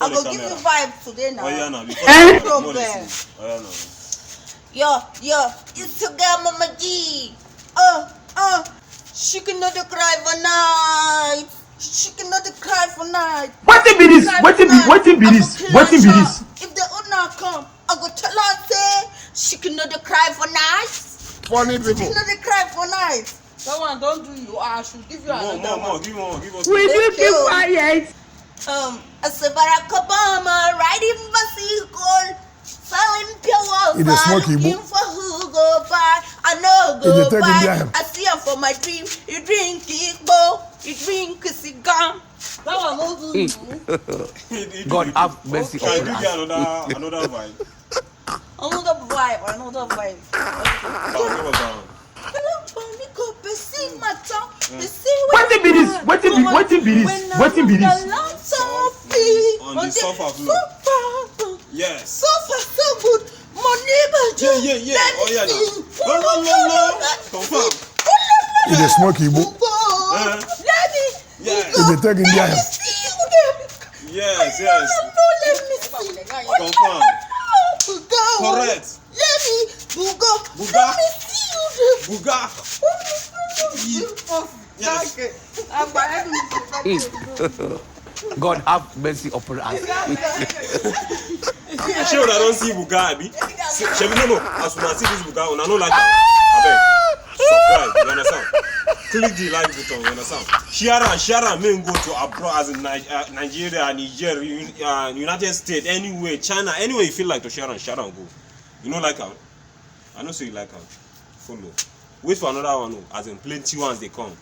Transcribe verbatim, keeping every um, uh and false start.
I the go give you camera. vibe today now. Oh yeah, now. Before Eh? you come, more Problem. listen. Oh yeah, now. Yo, yo, it's your girl Mama G. Uh, uh, she can know the cry for night. She can know the cry for night. Wetin be this? Cry Wetin for be night. wetin be I go this? kill Wetin be her this? sharp. If the owner come, I go tell her say she can know the cry for night. Funny She can people. know the cry for night. That one don't do you. I should give you More, another more, more. one. Give more, give us. Will you Thank keep you. Quiet? Um, I say Barack Obama riding bicycle, selling pure water, He dey smoke Igbo. Looking for who go buy. I know He dey go take buy. India. I see him for my dream. He drink Igbo, he drink cigar. That one don't do you. He- he do God it. Have mercy Can you upon give us. Another, another vibe? Another vibe, another vibe. Come, give us that one. Hello, Bonnie, go person matter. Mm. Person Wetin be this? Wetin be wetin be this? Wetin be this? On the sofa floor. Yes. Sofa so good. Money, but Yeah, yeah, yeah. Oh yeah, now. No, no, no, no. Confirm. He dey smoke Igbo. Uh, Let me yeah. He dey take India. see you there. Yes, yes. No, let me see. Confirm. Buga. Correct. Let me Buga. Buga. Let me see you there. Buga. Yes. Agba, let me see. God have mercy upon us. Shey una don see Buga, abi? Shebi no, no. As una see this Buga, una no like am. Abeg, subscribe. You understand? Click the like button. You understand? Share am, share am. Make go to abroad, as in Ni- uh, Nigeria, Niger, U- uh, United States, anywhere, China, anywhere you feel like to share am, share am go. You no like am? I know say you like am. Follow. Wait for another one, oh, as in plenty ones dey come.